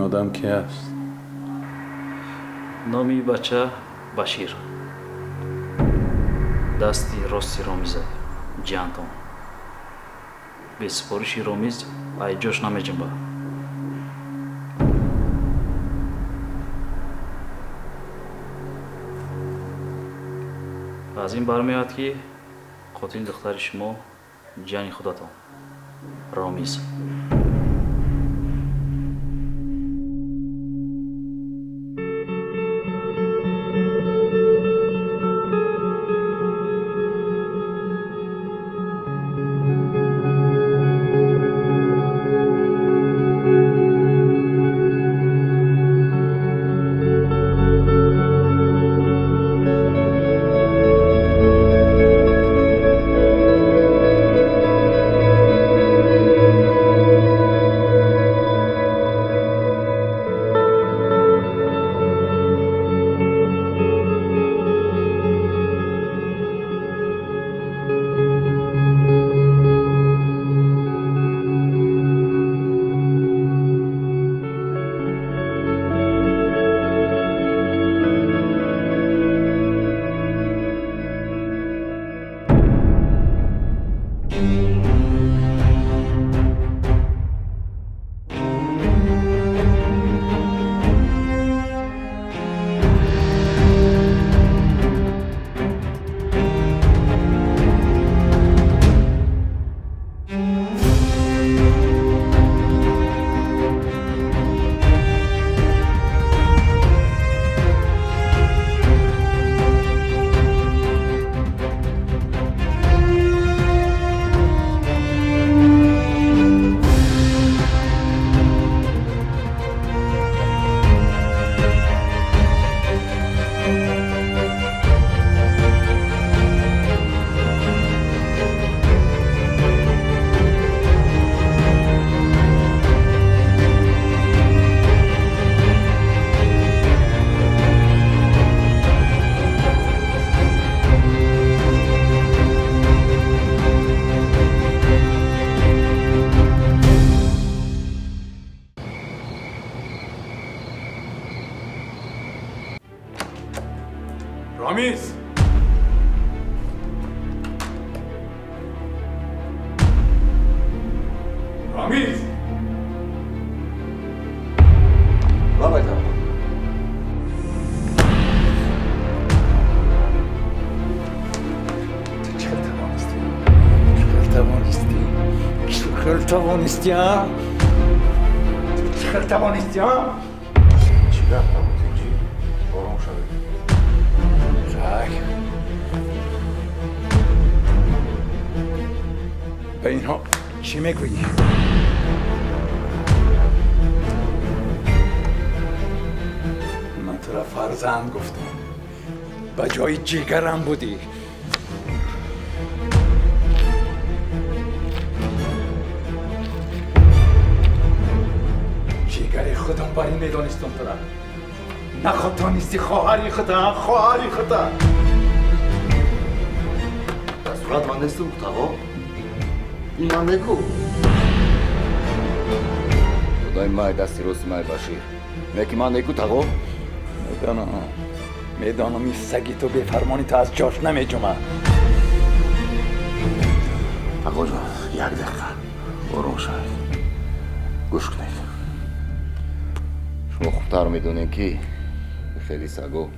Одам ки аст? Номи бача Башир. Дасти рости Ромиза, ҷиянтон. Бесупориши Ромиз ай ҷош намеҷунба. Аз ин бармеояд, ки қотили духтари шумо ҷияни худатон, Ромиз. Ромиз! Ромиз! Лабай тағо. Ту чӣ хел тавонистӣ? Чӣ хел тавонистӣ? Чӣ хел тавонистӣ, а? Ту чӣ хел тавонистӣ, а? Чӣ гап, тағо, тинҷӣ? Ором шавед. Так. Ба инҳо чӣ мегӯӣ? Ман тура фарзанд гуфтам. Ба ҷои ҷигарам будӣ. Ҷигари худам бар ин медонистам тура. Нахотонисти хоҳари худа, хоҳари худа. Дар сурат ман нестам, тағо. Ин ман неку. Худои май, дасти рости май Башир. Неки ман неку, тағо? Медонам. Медонам, ин саги ту бефармони ту аз ҷош намеҷумад. Тағоҷон, як дақиқа. Ором шавед. Гӯш кунед. Шумо хубтар медонед, ки хеле саго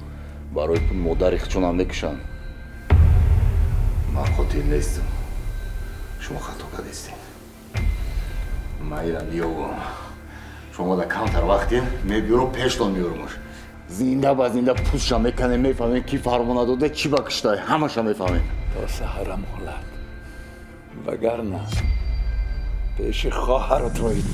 барои пул модари худшонам мекушанд. Ман қотил нестам. Шумо хато кардистед. Ман ира меёвам. Шумо да камтар вақтем мебиёрам, пештон меёрамаш. Зинда ба зинда пӯстша меканем, мефаҳмем, ки фармона дода, чӣ ба куштай, ҳамаша мефаҳмем. То саҳара муҳлат. Вагарна пеши хоҳарат роид.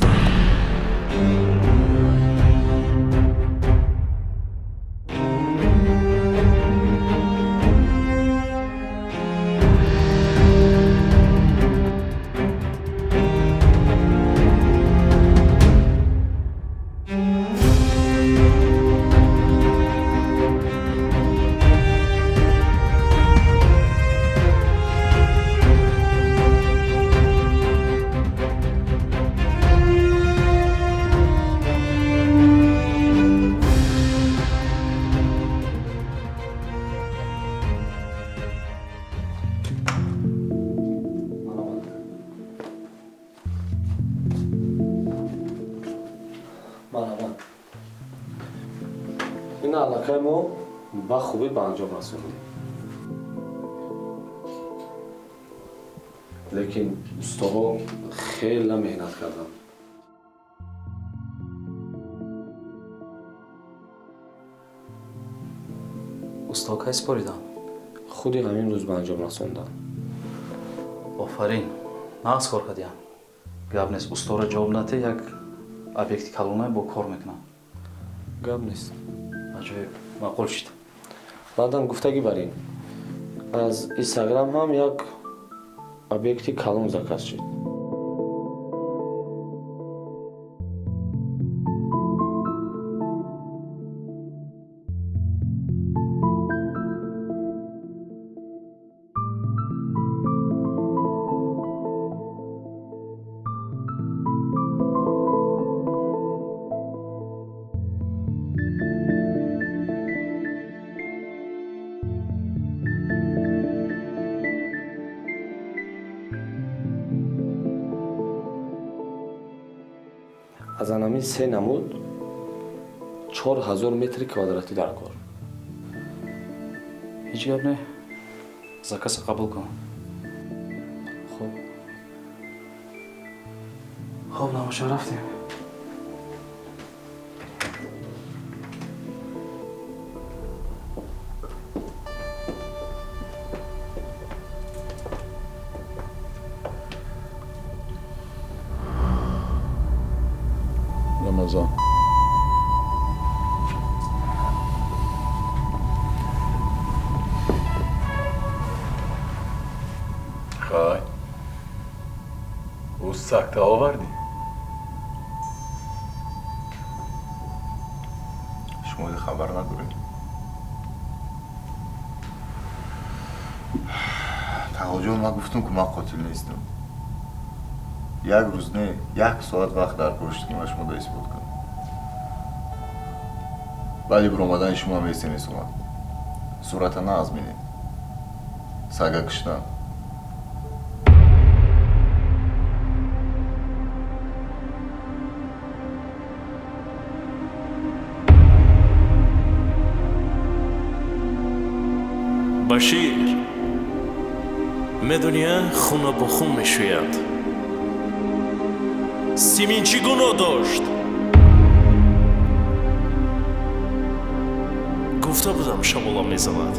Ин аллакай мо ба хубӣ ба анҷом расондем. Лекин устоҳо хеле меҳнат карданд. Усто кай супориданд? Худи ҳамин рӯз ба анҷом расонданд. Офарин, нағз кор кардиям. Гап нест, устора ҷавоб наде, як объекти калонае бо кор мекунам. Гап нест. Аҷоиб, маъқул шуд. Баъдан гуфтагӣ бар ин, аз Инстаграм ҳам як объекти калон заказ шуд. Аз анами се намуд 4000 метри квадратӣ дар кор. Ҳеҷ гап не, заказа қабул кун. Хуб. Хуб, намоша, рафтем. Рамазон. Хай. Ӯ сагта овардӣ? Шумо хабар надоред? Тағоҷон, ман гуфтам, ки ман қотил нестам. Як рӯз не, як соат вақт дар кор шуд, ки ман шуморо исбот кунам. Баъди биромадани шумо ҳам смс омад. Сурата нағз бинед. Сага куштан. Башир, медония хуна бо хун мешӯяд. Симин чӣ гуноҳ дошт? Гуфта будам, шамола мезанад.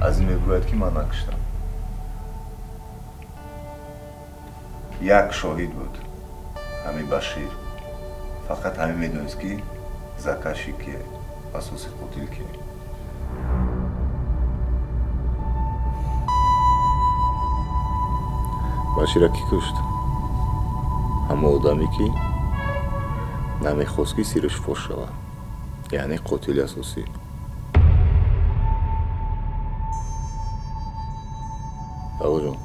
Аз ин мегӯяд, ки ман накуштам. Як шоҳид буд, ҳамин Башир. Фақат ҳамин медонист, ки закаши кие, асоси қотил кие. Башира кӣ кушт? Ҳамон одаме, ки намехост, ки сираш фош шавад, яъне қотили асосӣ. Тағоҷон,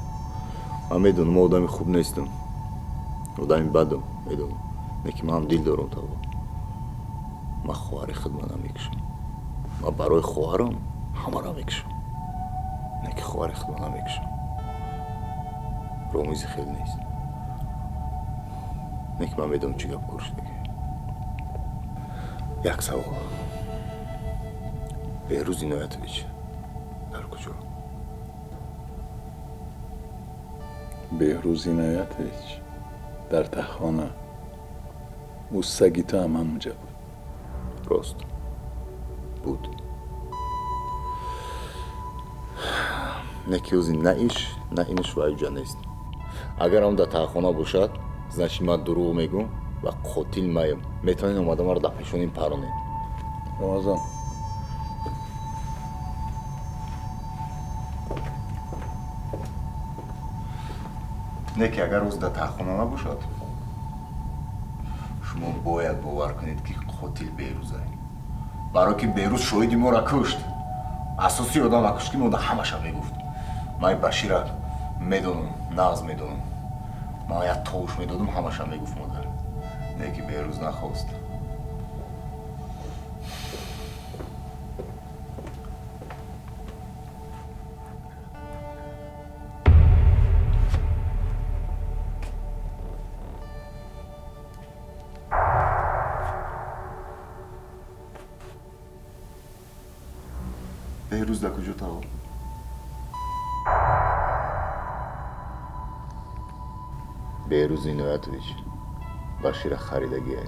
ман медонам, ман одами хуб нестам, одами бадам, медонам, лекин ман ҳам дил дорам. Тағо, ман хоҳари худма намекушам. Ман барои хоҳарам ҳамаро мекушам, лекин хоҳари худма намекушам. Ромизи хел нест, лекин ман медонам, чӣ гап кор шудаги. Як савол: Беҳрӯз Иноятович дар куҷо? Беҳрӯз Иноятович дар таххона. Ӯ саги ту ҳам ҳамонҷа буд. Рост буд. Не ки ӯзи на иш, на инаш ва ҷа нест. Агар он дар таххона бошад, значит ман дурӯғ мегӯм ва қотил маем. Метавонед омада маро дар пешоним паронед. Рамазон, Не ки агар рӯз дар таҳхона набошад, шумо бояд бовар кунед, ки қотил Берӯза. Барое ки Берӯз шоҳиди моро кушт. Асосии одама кушт, ки мо ҳамаша мегуфт. Ман Башира медонам, нағз медонам. Ман як товуш медодам, ҳамаша мегуфт модар. Не ки Берӯз нахост. Беҳрӯз дар куҷо тавон? Беҳрӯз Иноятович Башира харидагиай.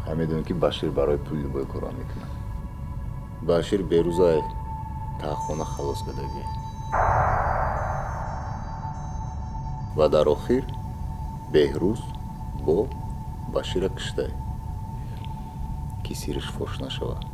Ҳам медонем, ки Башир барои пул любой кора мекунад. Башир Беҳрӯзай таҳхона халос кардагиай. Ва дар охир Беҳрӯз бо Башира киштай, ки сириш фош нашавад.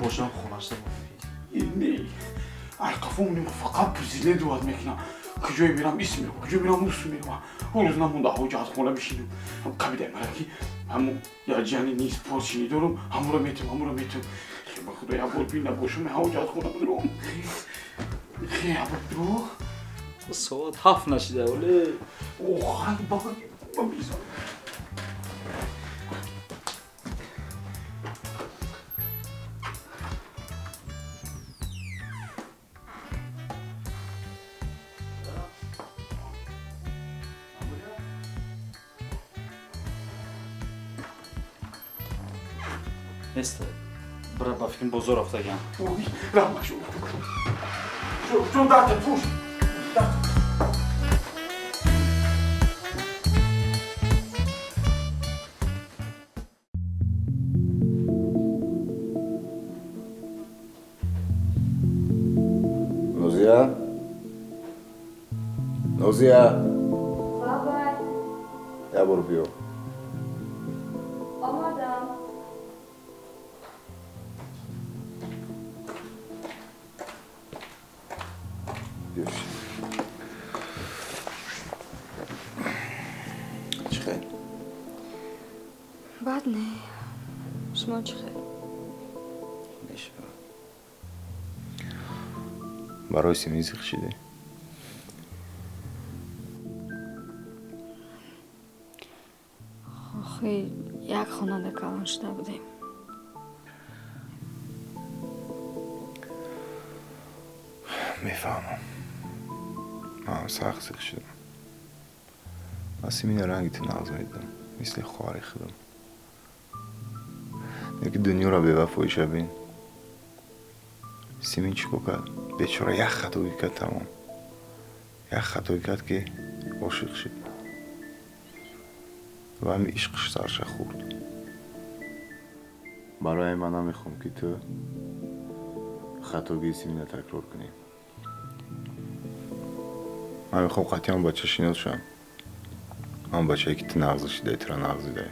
Бошам хонашта Не, арқафо фақат президент вад мекунам. Куҷое мерам ис мерам, куҷо мерам ус мерам. Ҳолӯз намонда ҳоҷат хона бишинам. Кабидай мара ки ҳаму яҷани низ порчини дорум, ҳамуро метум, ҳамуро метум. Ба худо як бор бин набошам, ҳоҷат хона бидурам. Хе бо Соат 7 нашида, оле. Ох, баба, бизан. Нест, бира ба фикрим бозор рафтаган. Ой, раҳмат шуд. Шуд, дарта пуш. Нозия? Нозия? Бабай. Я бор биё. Омадам. Чӣ хел? Бад не. Шумо чӣ хел? Мешавад. Барои Симин зиқ шидӣ? Охи, як хонада калон шуда будем. Мефаҳмам. Ман сахт зиқ шудам. Ман Симина ранги ту нағз медидам, мисли хоҳари худам. Лекин дунёро бевафоиша бин. Симин чӣ кор кард? Бечора як хатогӣ кард, тамом. Як хатогӣ кард, ки ошиқ шуд. Ва ҳамин ишқш сарша хӯрд. Барои ман намехоҳам, ки ту хатогии Симина такрор кунӣ. Ман мехоҳам қатъиян бача шинос шавам. Ман бачае, ки ту нағз шидаи, туро нағз дидаи.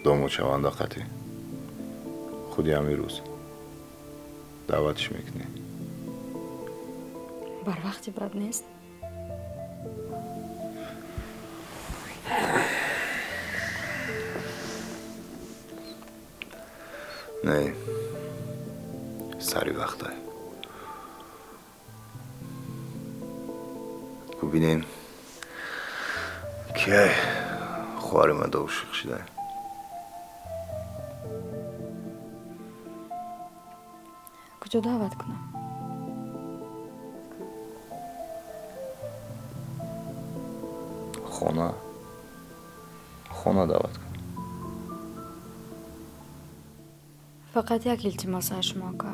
Домод шаванда қатъӣ. Худи ҳамин рӯз даъватш мекунӣ. Барвақти бад нест? Не, сари вақтай. Бинем ки хоҳари ман ошиқ шуда. Куҷо даъват кунам? Хона. Хона даъват кун. Фақат як илтимос аз шумо, ака.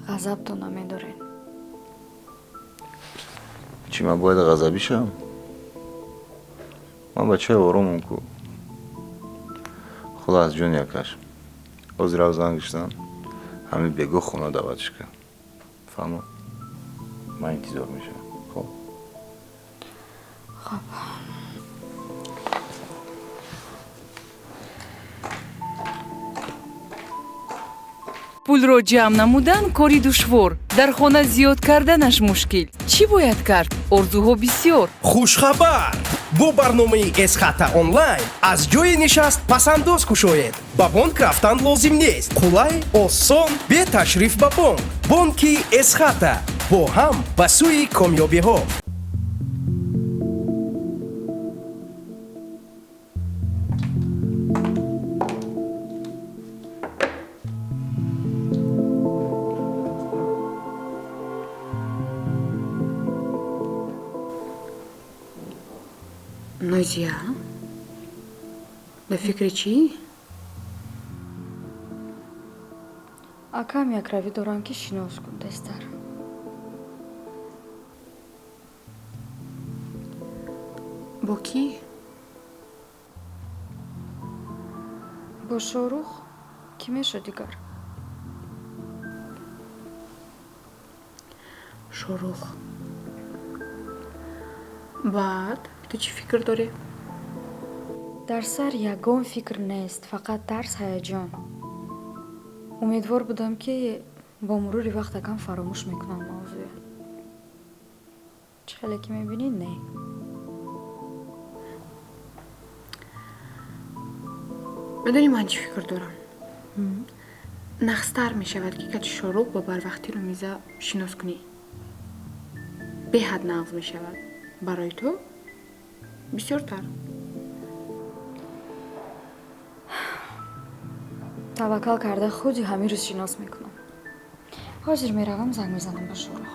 Ғазабтон намедоред. Чӣ, ман бояд ғазабӣ шавам? Ман бачаи оромам ку. Худо аз ҷони якаш. Ҳозир рав занг гиштам, ҳамин бегоҳ хона даъватш кун. Фаҳмо? Ман интизор мешавам. Хоб? Хоб. Пулро ҷамъ намудан кори душвор, дар хона зиёд карданаш мушкил. Чӣ бояд кард? Орзуҳо бисёр. Хушхабар! Бо барномаи Эсхата онлайн аз ҷои нишаст пасандоз кушоед. Ба бонк рафтан лозим нест. Қулай, осон, бе ташриф ба бонк. Бонки Эсхата. Бо ҳам ба сӯи комёбиҳо. Нозия, ба фикри чӣ? Акам якравӣ дорам, ки шинос кун тезтар. Бо кӣ? Бо Шоҳрух. Кӣ мешуд дигар? Шоҳрух. Баъд ту чӣ фикр дорӣ? Дар сар ягон фикр нест, фақат тарс, ҳаяҷон. Умедвор будам, ки бо мурури вақт акам фаромӯш мекунам мавзӯя. Чӣ хеле ки мебинӣ, не. Медонӣ ман чӣ фикр дорам? Нағзтар мешавад, ки кати Шоҳрух бо барвақтӣ Румиза шинос кунӣ. Беҳад нағз мешавад. Барои ту бисёртар. Таваккал карда худи ҳамин рӯз шинос мекунам. Ҳозир меравам, занг мезанам ба Шоҳрух.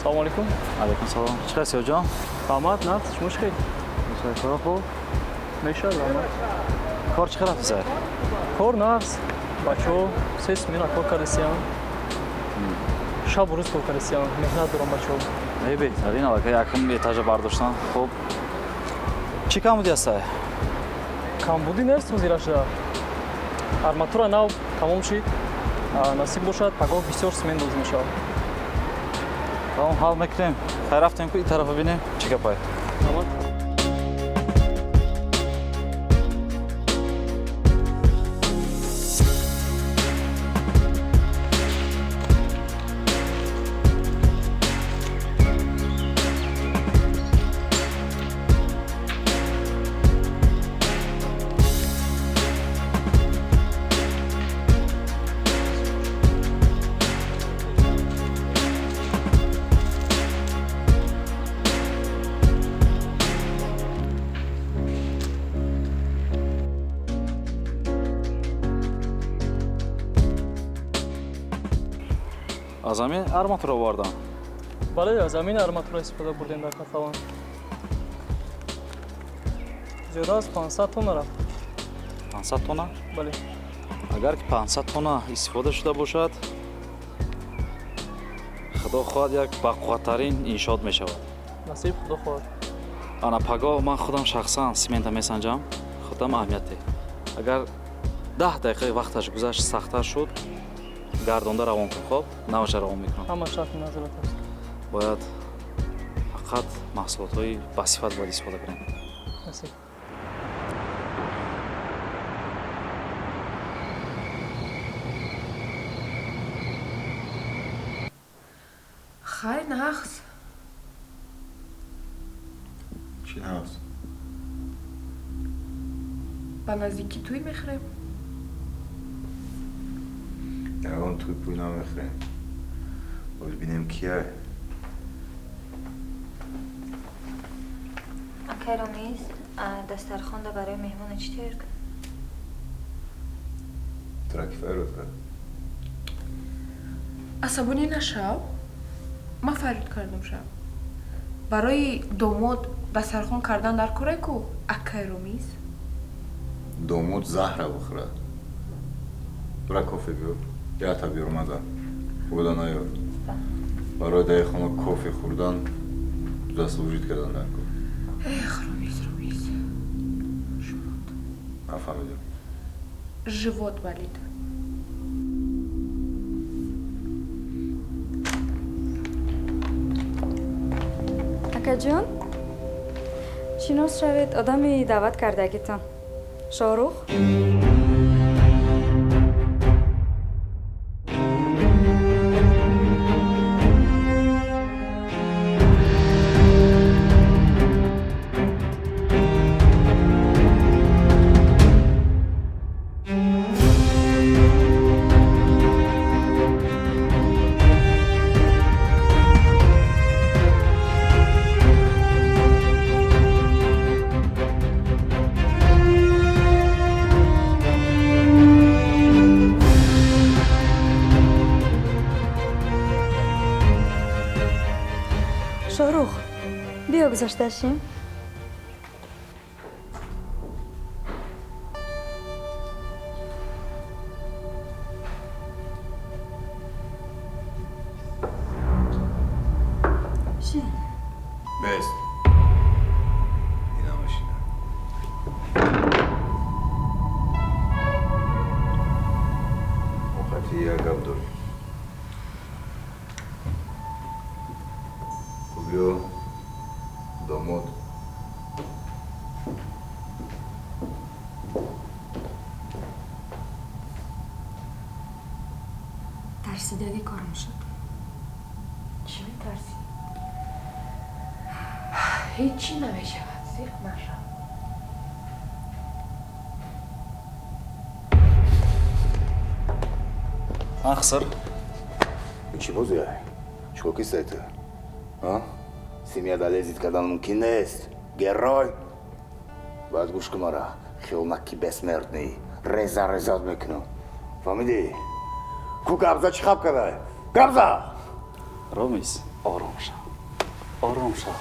Салом алейкум. Алейкум салом. Чӣ хел, Сиёҷон? Раҳмат, нағз. Шумо чӣ хел? Кор хуб? Мешавад, раҳмат. Кор чӣ хел рафт? Кор нағз. Бачаҳо се смена кор кардасиям. Шабу рӯз кор кардасиям. Меҳнат дорам бачаҳо. Э, беҳтарин, аллакай якум этажа бардоштан. Хуб. Чӣ камбудӣ ҳастай? Камбудӣ нест ҳозирашда. Арматура нав тамом шид. Насиб бошад, пагоҳ бисёр смен лозим мешавад. Тамом, ҳал мекунем. Хайр, рафтем ку ин тарафа бинем чӣ гапай. Аз ҳамин арматура овардам? Бале, аз ҳамин арматура истифода бурдем дар котлован. Зиёда аз 500 тонна рафт. 500 тонна? Бале. Агар ки 500 тонна истифода шуда бошад, худо хоҳад як бақувваттарин иншоот мешавад. Насиб худо хоҳад. Ана пагоҳ ман худам шахсан семента месанҷам, худам аҳамият деҳ. Агар 10 дақиқа вақташ гузашт, сахттар шуд, гардонда равон кун, хоб? Наваша равон мекунам. Ҳама шарти назорат аст. Бояд фақат маҳсулотҳои басифат бояд истифода кунем. Насиб. Хай нағз. Чӣ нағз? Ба наздикӣ тӯй мехӯрем. Ягон тӯй пӯй намехӯрем. Боз бинем кияй. Акай Ромиз, дастархонда барои меҳмона чӣ тайёр кунам? Тура ки файрод кард? Асабонӣ нашав. Ман фарёд кардам шаб. Барои домод дастархон кардан дар корай ку, акай Ромиз? Домод заҳра бихӯрад. Тура кофе биёр. Ята биёр мада. Буда наёр. Барои даи хона кофе хӯрдан заслужить кардан дар кор. Эх, Ромиз, Ромиз. Живот. Нафаҳмидам. Живот болит. Акаҷон, шинос шавед одами даъват кардагитон. Шоҳрух? Шоҳрух, биё гузашташем. Шин. Бест. Ина машина. Оқати як гап дорем. Биё, домод. Тарсидаги корам шуд. Чӣ метарсӣ? Ҳеҷ чӣ намешавад, зиқ нашав. Ахсар. Чӣ бозия? Чӣ кистай ту? Семья лезить кардан мумкин нест. Герой. Баъд гӯш кун мара. Хиёл наки бессмертный. Реза резат мекунам. Фаҳмидӣ? Ку габза чӣ хаб кардай? Габза! Ромиз, ором шав. Ором шав.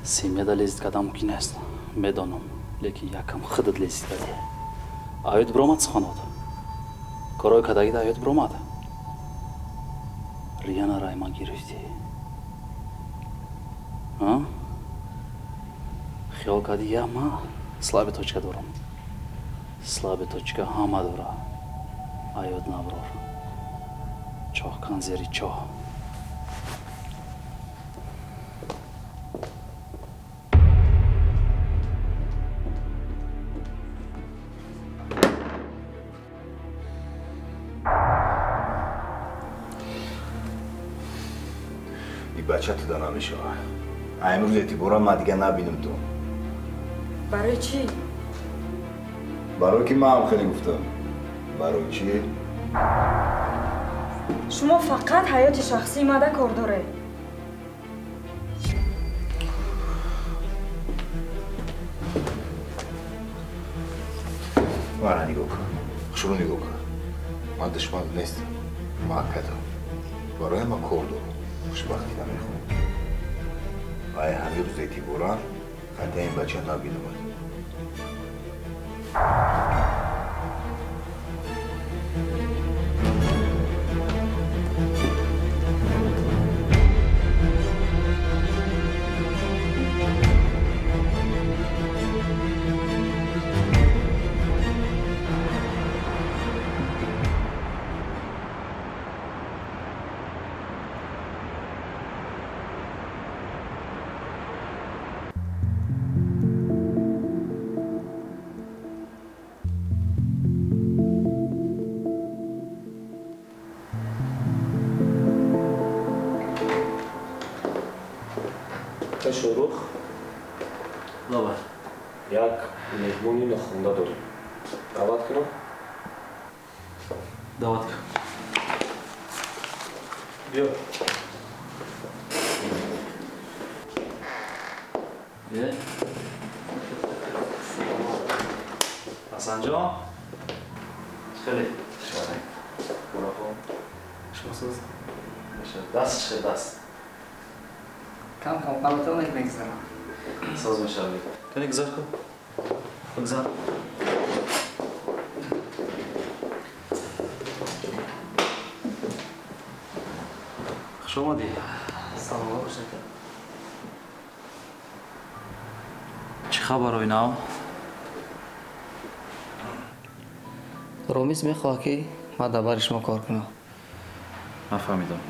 Семьяда лезить кардан мумкин нест. Медонам, лекин якам худат лезить кардӣ. Аёд биромад суханот. Корҳои кардагида аёд биромад. Рияна райма гирифтӣ. Хиёл кардӣ я ма слабый точка дорам. Слабый точка ҳама дора. Аёд наброр. Чоҳ кан зери чоҳ. И бача туда намешавад. А имрӯз эътиборам ман дигар набинам ту. Барои чӣ? Барои ки ман ҳам хеле гуфтам. Барои чӣ? Шумо фақат ҳаёти шахсии мада кор доред. Мара нигоҳ кун. Хушрӯ нигоҳ кун. Ман душман нестам. Ман акатам. Барои ман кор дорам. Хушбахтӣ намехоҳам. Ай ҳамин рӯз эътиборан хатта ин бача набинамад. Ака Шорух, лаба, як меҳмони нохонда дорем. Даъват кунам? Даъват кун. Биё. Ҳасанҷон, хеле шумо соз даст чӣ даст? Кам кам қалатон мегзарам. Соз мешавӣ. Кани гузар кун. Гузар. Хуш омадӣ. Саломат бошед. Чӣ хабарҳои нав? Ромиз мехоҳад, ки ман дар бари шумо кор кунам. Нафаҳмидам.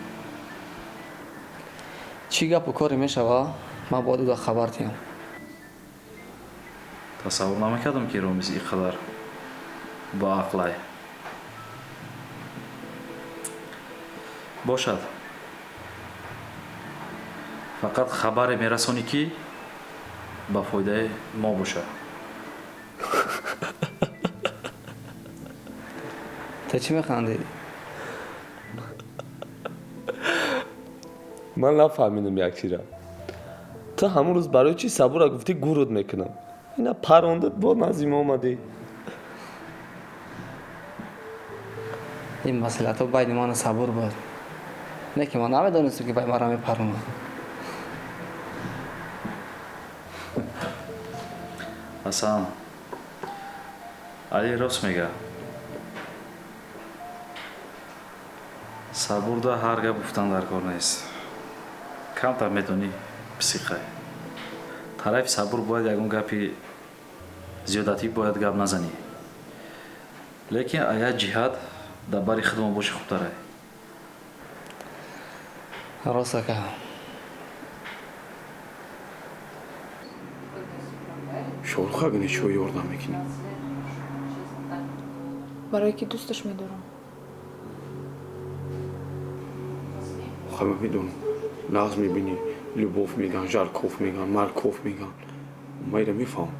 Чӣ гапу коре мешава, ман бояд ӯро хабар диҳам. Тасаввур намекардам, ки Ромиз ин қадар боақлай. Бошад. Фақат хабаре мерасонӣ, ки ба фоидаи мо бошад. Ту чӣ механдӣ? Ман нафаҳмидам як чизра. Ту ҳамон рӯз барои чӣ Сабура гуфтӣ гурут мекунам? Ина парондат бо назди мо омадӣ. Ин масъалаҳо байни ману Сабур буд. Не ки ман намедонистам, ки вай маро мепаронад. Ҳасан, Али рост мега. Сабурда ҳар гап гуфтан дар кор нест. Камтар медонӣ психай. Тарафи Сабур бояд ягон гапи зиёдатӣ бояд гап назанӣ. Лекин аз як ҷиҳат дар бари худмон боши хубтарай. Рост, ака. Шорух агане чиро ёрдам мекунӣ? Барое ки дӯсташ медорам. Охир ман медонам. Нағз мебинӣ, любовь меган, жарков меган, марков меган. Ман инро мефаҳмам.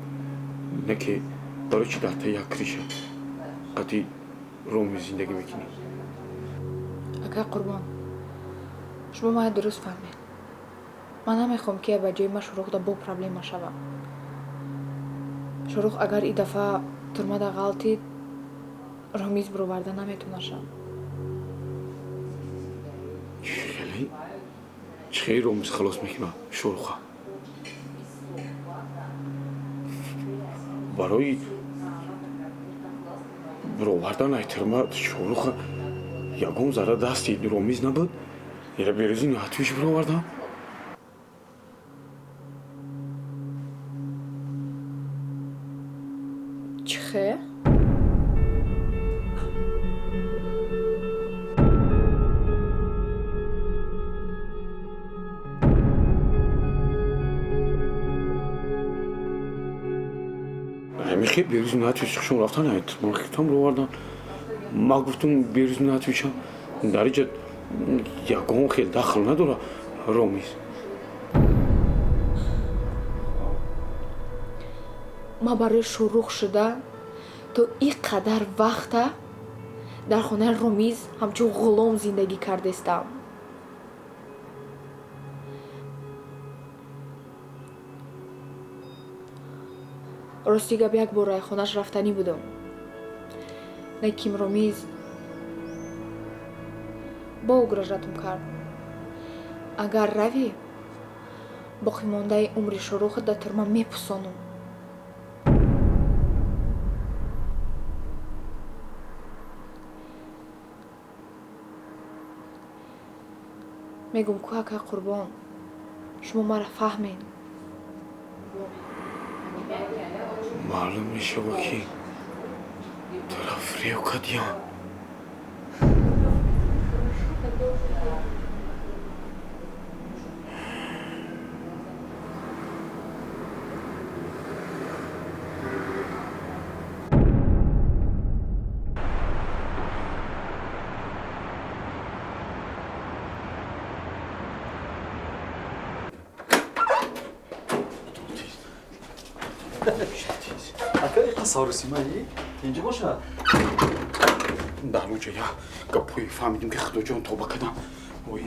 Не ки барои чӣ дар таи як криша қати Роми зиндагӣ мекунӣ? Акай Қурбон, шумо мая дуруст фаҳмед. Ман намехоҳам, ки ба ҷои ман Шоруҳда бо проблема шавам. Шорух агар и дафъа турмада ғалтид, Ромиз бироварда наметонашам. Хеле? Чӣ хеле Ромиз халос мекунад Шоруха? Барои бировардан ай турма Шоруха ягон зарра дасти Ромиз набуд? Ира берӯзи ниҳатвиш бировардан? Чӣ хе? Ҳамихе берӯзи ниҳатвиш хушон рафтан ай турма хитам бировардан. Ман гуфтам берӯзи ниҳатвишам дар иҷа ягон хел дахл надора Ромиз. Ман барои Шорух шуда то ин қадар вақта дар хонаи Ромиз ҳамчун ғулом зиндагӣ кардестам. Рости гап, як бор райхонаш рафтанӣ будам. Лекин Ромиз бо угрожатум кард. Агар равӣ, боқимондаи умри Шоруха дар турма мепусонам. Мегум ку, акай Қурбон, шумо маро фаҳмед. Маълум мешава, ки туро фиреб кардиям. Ака иқа сарусимаи? Тинҷи бошад? Дар уҷа я гапҳои фаҳмидим ки Худоҷон тоба кардам. Ой.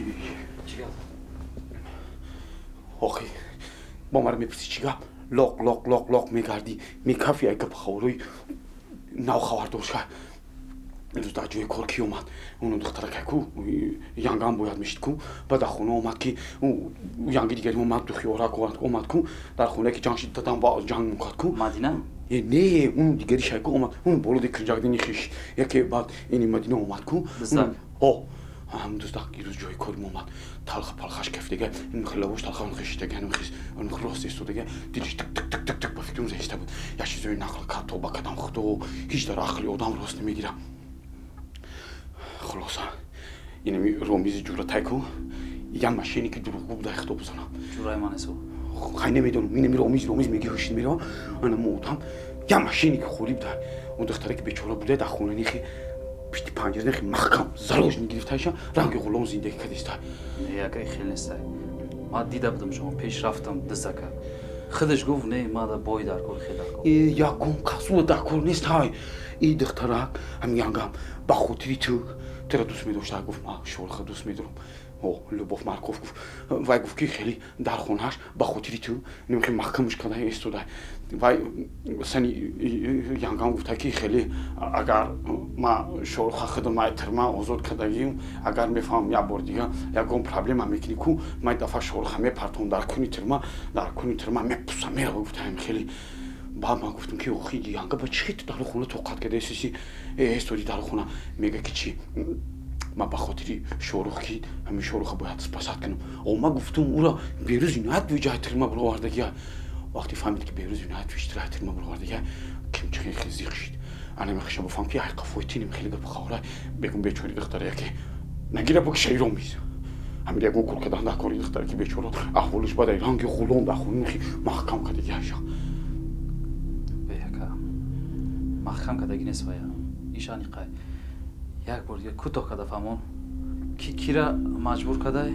Чӣ гап? Охи, бо мара мепурсӣ чӣ гап? Лоқ лоқ лоқ лоқ мегардӣ, мекафи ай гап хабарҳои нав хабардор шад. Имрӯз дар ҷои кор ки омад? Оно духтаракай ку янгам бояд мешид ку, баъд дар хона омад ки янги дигари омад, духиёрак омад ку, дар хонае ки ҷанг шид дадам ба ҷанг мукард ку. Мадина? Не, он дигари шай ку омад, он болоди кирҷагдини хиш. Яке баъд ини Мадина омад ку. Дуздак. О, ҳам дуздак ирӯз ҷои корим омад. Талха палхаш кафидага, ин хилавош талха он хишидага, ин хис, он рост истодага, дилиш тик тик тик тик тик ба фикрам заиста буд. Як чизои нақл кард, тоба кардам, Худо, ҳеҷ дар ақли одам рост намегирам. Хулоса, инами Ромизи ҷуратай ку, як машине ки дурӯғгӯ буда хито бизанам. Ҷураи ман несу. Хай намедонам, инами Ромиз Ромиз меги ҳушид мерава, ана мо одам як машине ки холӣ буда. Он духтаре ки бечора буда дар хона нихи пишти панҷара нихи маҳкам заложник гирифтаиша, ранги ғулом зиндагӣ кардиста. Не, ака хел нестай. Ман дида будам шумо пеш рафтам дизака. Худаш гуфт не, ма да бой дар кор, хел дар кор. Ягон касула дар кор нест ҳай. И духтарак ҳам янгам ба хотири ту тура дӯст медошта, гуфт ман Шоруха дӯст медорам. О, Любовь Марков гуфт. Вай гуфт ки хеле дар хонааш ба хотири ту немхе маҳкамаш карда истода. Вай сани янгам гуфта ки хеле агар ма Шоруха худам ай тирма озод кардагим, агар мефаҳмам як бор дига ягон проблема мекунӣ ку, ман дафъа Шоруха мепартом дар куни тирма, дар куни тирма мепусам мерава, гуфта ҳам хеле. Баъд ман гуфтам ки охи янга ба чӣ ту дар хона тоқат карда истиси истоди дар хона? Мега ки чӣ, ман ба хотири Шорух ки ҳамин Шоруха бояд спасать кунам. О, ман гуфтам ура Берӯз Иноятович ай тирма баровардагия. Вақте фаҳмид ки Берӯз Иноятович тира тирма баровардагия, кимчихи хеле зиқ шид. Ана мехоша бифаҳм ки ай қафои тиним хеле гап хавра бегум бечори духтара яке нагира бо ки Ромиз. Ҳамин ягон кор кардан дар кори духтара ки бечора аҳволиш бадай ранги ғулом дар хона нихи маҳкам кардагиаша. Маҳкам кардаги нест вая. Иш аниқай. Як бор дига кӯтоҳ карда фаҳмон. Ки кира маҷбур кардай?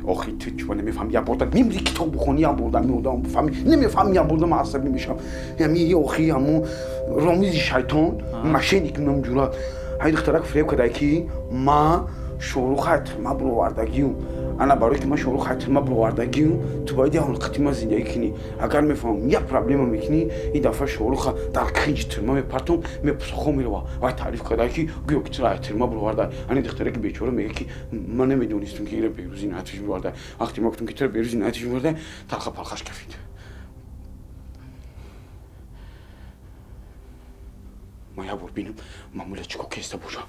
Охи ту чӯ намефаҳми, як борда мемри китоб бихонӣ, як борда меодам бифаҳми, намефаҳми, як борда ман асабӣ мешавам. Ами охи ҳамун Ромизи шайтон, мошенник нам ҷура. Ҳай духтарак фиреб кардай ки ман Шоруха тирма бировардагиюм. Ана барои ки ман Шоруха тирма бировардагиюм, ту бояд як ҳолқати ман зиндагӣ кунӣ. Агар мефаҳмам як проблема мекунӣ, ин дафъа Шоруха дар кинҷи тирма мепартом, мепусахо мерава. Вай таъриф карда ки гӯё ки тура тирма бироварда. Ани духтаре ки бечора мега ки ман намедонистам ки ира Берӯзи Иноятович бироварда. Вақте ма гуфтам ки тура Берӯзи Иноятович бироварда, талха палхаш кафид. Ман як бор бинам мамуля чӣ кор кеста бошам.